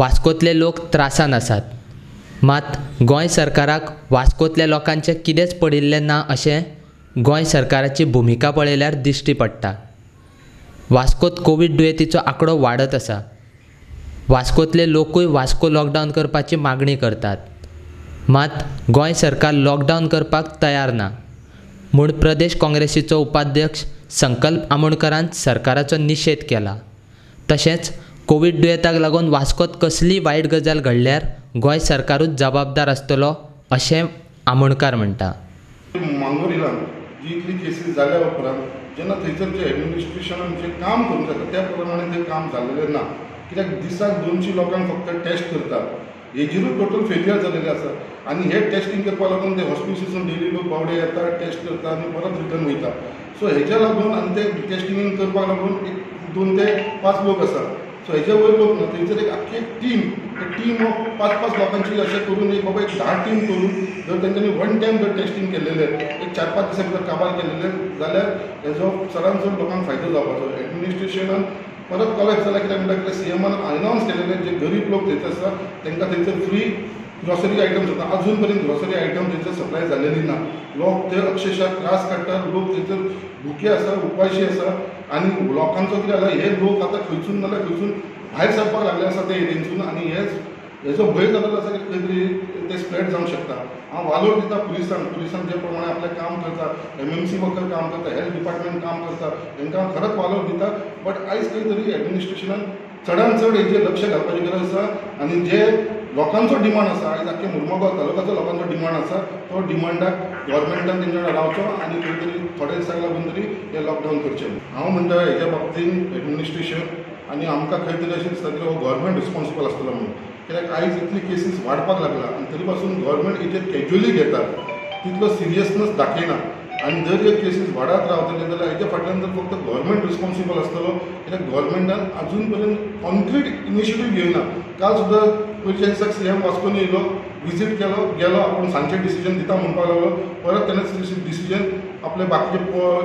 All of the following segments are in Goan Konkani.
वास्कोतले लोक त्रासान आसात, मात गोंय सरकाराक वास्कोतल्या लोकांचें कितेंच पडिल्लें ना अशें गोंय सरकाराची भुमिका पळयल्यार दिश्टी पडटा. वास्कोत कोवीड दुयेंतीचो आंकडो वाडत आसा. वास्कोतले लोकूय वास्को लॉकडावन करपाची मागणी करतात, मात गोंय सरकार लॉकडावन करपाक तयार ना म्हूण प्रदेश काँग्रेसीचो उपाध्यक्ष संकल्प आमोणकरान सरकाराचो निशेध केला. तशेंच कोवीड दुयेंताक लागून वास्कोत कसलीय वायट गजाल घडल्यार गोंय सरकारूच जबाबदार आसतलो अशें आमोणकार म्हणटा. मांगोर जी इतली केसीस जाल्या उपरांत जेन्ना थंयसर जे एडमिनिस्ट्रेशनान जें काम करूंक जाता त्या प्रमाणे तें काम जाल्लें ना. कित्याक दिसाक 200 लोकांक फक्त टेस्ट करतात, हेजेरूच टोटल फेलियर जालेलें आसा. आनी हे टेस्टींग करपाक लागून ते हॉस्पिटल्सून डेली लोक बावडे येता, टेस्ट करता आनी परत रिटर्न वयता. सो हेज्या लागून आनी ते टेस्टिंग करपाक लागून एक 2 ते 5 लोक आसा. सो हेजे वयर लोक ना, थंयसर एक आख्खी एक टीम ऑफ 5-5 लोकांची अशें करून एक बाबा एक 10 टीम करून जर तेंच्यांनी वन टायम जर टेस्टींग केलेलें एक 4-5 दिसां भितर काबार केलेलें जाल्यार हेजो चडान चड लोकांक फायदो जावपाचो. एडमिनिस्ट्रेशनान परत कॉलेज जाल्यार कित्याक म्हणटा कितें सीएमान अनावन्स केलेलें जे गरीब लोक थंयसर आसा तांकां थंयसर फ्री ग्रॉसरी आयटम्स जाता. अजून पर्यंत ग्रॉसरी आयटम थंयसर सप्लाय जालेली ना. लोक ते अक्षरशः त्रास काडटात, लोक थंयसर भुके आसा, उपाशी आसा. आनी लोकांचो कितें जाला, हे लोक आतां खंयसून नाल्यार खंयसून भायर सरपाक लागले आसा ते एरियेंतसून आनी हेजो भंय जाल्लो आसा की खंय तरी ते स्प्रेड जावंक शकता. हांव वालोर दिता पुलिसांक, पुलिसांक जे प्रमाणे आपलें काम करता, एमएमसी वर्कर काम करता, हेल्थ डिपार्टमेंट काम करता, तांकां हांव खरेंच वालोर दिता. बट आयज खंय तरी एडमिनिस्ट्रेशनान चडान चड हेजेर लक्ष घालपाची गरज आसा. आनी जे लोकांचो डिमांड आसा, आयज आख्खे मुर्मुगांव तालुक्याचो लोकांचो डिमांड आसा, तो डिमांडाक गव्हर्मेंटान तेंच्या वांगडा रावचो आनी खंय तरी थोड्या दिसांक लागून तरी हें लॉकडावन करचें. हांव म्हणटा हेज्या बाबतीन एडमिनिस्ट्रेशन आनी आमकां खंय तरी अशें दिसता की हो गव्हर्मेंट रिस्पॉन्सिबल आसतलो म्हणून. कित्याक आयज इतली केसीस वाडपाक लागला आनी तरी पासून गव्हर्मेंट हेजेर कॅज्युअली घेता, तितलो सिरियसनेस दाखयना. आनी जर हे केसीस वाडत रावतले जाल्यार हेच्या फाटल्यान जर फक्त गव्हर्मेंट रिस्पॉन्सिबल आसतलो. कित्याक गव्हर्मेंटान अजून पर्यंत कॉन्क्रीट इनिशिएटीव घेयना. काल सुद्दां पयच्या दिसाक सीएम वास्कोन येयलो, विजीट केलो, गेलो, आपूण सांजचें डिसिजन दिता म्हणपाक लागलो. परत तेणें डिसिजन आपले बाकीचे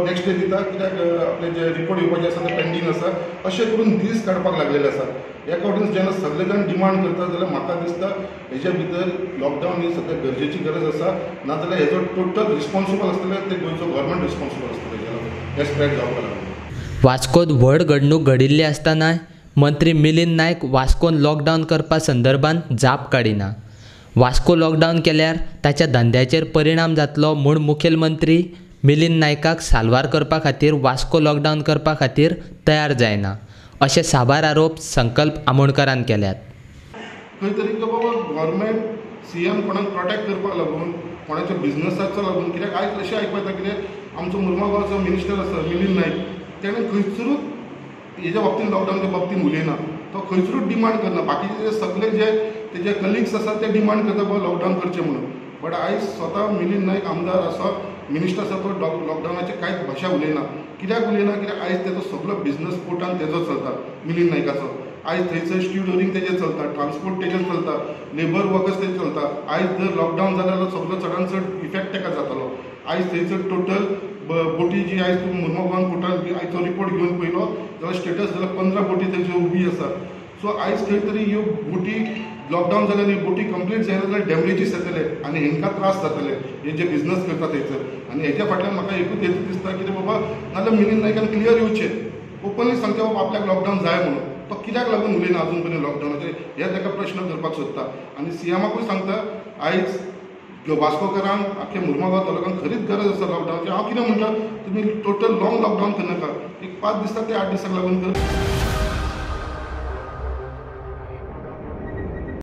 नेक्स्ट डे दिता, कित्याक आपले जे रिपोर्ट येवपाचे आसा ते पेंडींग आसा. अशें करून दीस काडपाक लागलेले आसा. ह्या फावटीन जेन्ना सगळे जाण डिमांड करता जाल्यार म्हाका दिसता हेज्या भितर लॉकडावन ही सद्या गरजेची गरज आसा. नाजाल्यार हेजो टोटल रिस्पॉन्सिबल आसतले ते गोंयचो गव्हर्मेंट रिस्पॉन्सिबल आसतले हेज्या लागून हें स्प्रेड जावपाक लागून. वास्कोत व्हड घडणूक घडिल्ली आसतना मंत्री मिलिंद नायक वास्कोन लॉकडावन करपा संदर्भात जाप काडिना. वास्को लॉकडावन केल्यार ताच्या धंद्याचेर परिणाम जातलो म्हूण मुखेलमंत्री मिलिंद नायकाक साल्वार करपा खातीर वास्को लॉकडावन करपा खातीर तयार जायना अशे साबार आरोप संकल्प आमोणकरान केल्यात. खंय तरी बाबा गव्हर्मेंट सीएम कोणाक प्रोटेक्ट करपाक लागून, कोणाच्या बिजनसाचो लागून, कित्याक आयज अशें आयकपाक येता कितें आमचो मुर्मुगांवचो मिनिस्टर आसा मिलिंद नायक, तेणें खंयसरूच हेज्या बाबतीन लॉकडावनच्या बाबतीन उलयना, तो खंयसरूच डिमांड करना. बाकीचे जे सगळे जे तेजे कलिग्स आसा ते डिमांड करता बाबा लॉकडावन करचें म्हणून. बट आयज स्वता मिलिंद नायक आमदार आसा, मिनिस्टर आसा, तो लॉकडावनाची कांयच भाशा उलयना. कित्याक उलयना? कित्याक आयज तेजो सगळो बिजनस पोर्टान तेजो चलता मिलिंद नायकाचो. आयज थंयसर स्ट्युडोरींग तेजेर चलता, ट्रान्सपोर्ट तेजेर चलता, लेबर वर्कर्स तेजेर चलता. आयज जर लॉकडावन जालें जाल्यार सगळो चडान चड इफेक्ट तेका जातलो. आयज थंयसर टोटल बोटी जी आयज तूं मुर्मुगांव पोर्टान आयज तो रिपोर्ट घेवन पयलो जाल्यार स्टेटस जाल्यार 15 बोटी थंयसर उबी आसा. सो आयज खंय तरी ह्यो बोटी लॉकडावन जाल्यार ह्यो बोटी कंप्लीट जायना जाल्यार डॅमेजीस जातले आनी हेंकां त्रास जातले हे जे बिजनस करता थंयसर. आनी हेज्या फाटल्यान म्हाका एकूच हेतू दिसता कितें बाबा नाजाल्यार मिलिंद नायकान क्लियर येवचें, ओपनली सांगचें बाबा आपल्याक लॉकडावन जाय म्हणून. तो कित्याक लागून उलयना अजून पर्यंत लॉकडावनाचेर हे ताका प्रश्न करपाक सोदता. आनी सीएमाकूय सांगता आयज वास्कोकारांक आख्खे मुर्मुगांव तालुक्यांक खरीच गरज आसा लॉकडावनाची. हांव कितें म्हणटा, तुमी टोटल लॉंग लॉकडावन करनाका, एक 5 दिसाक ते 8 दिसाक लागून कर.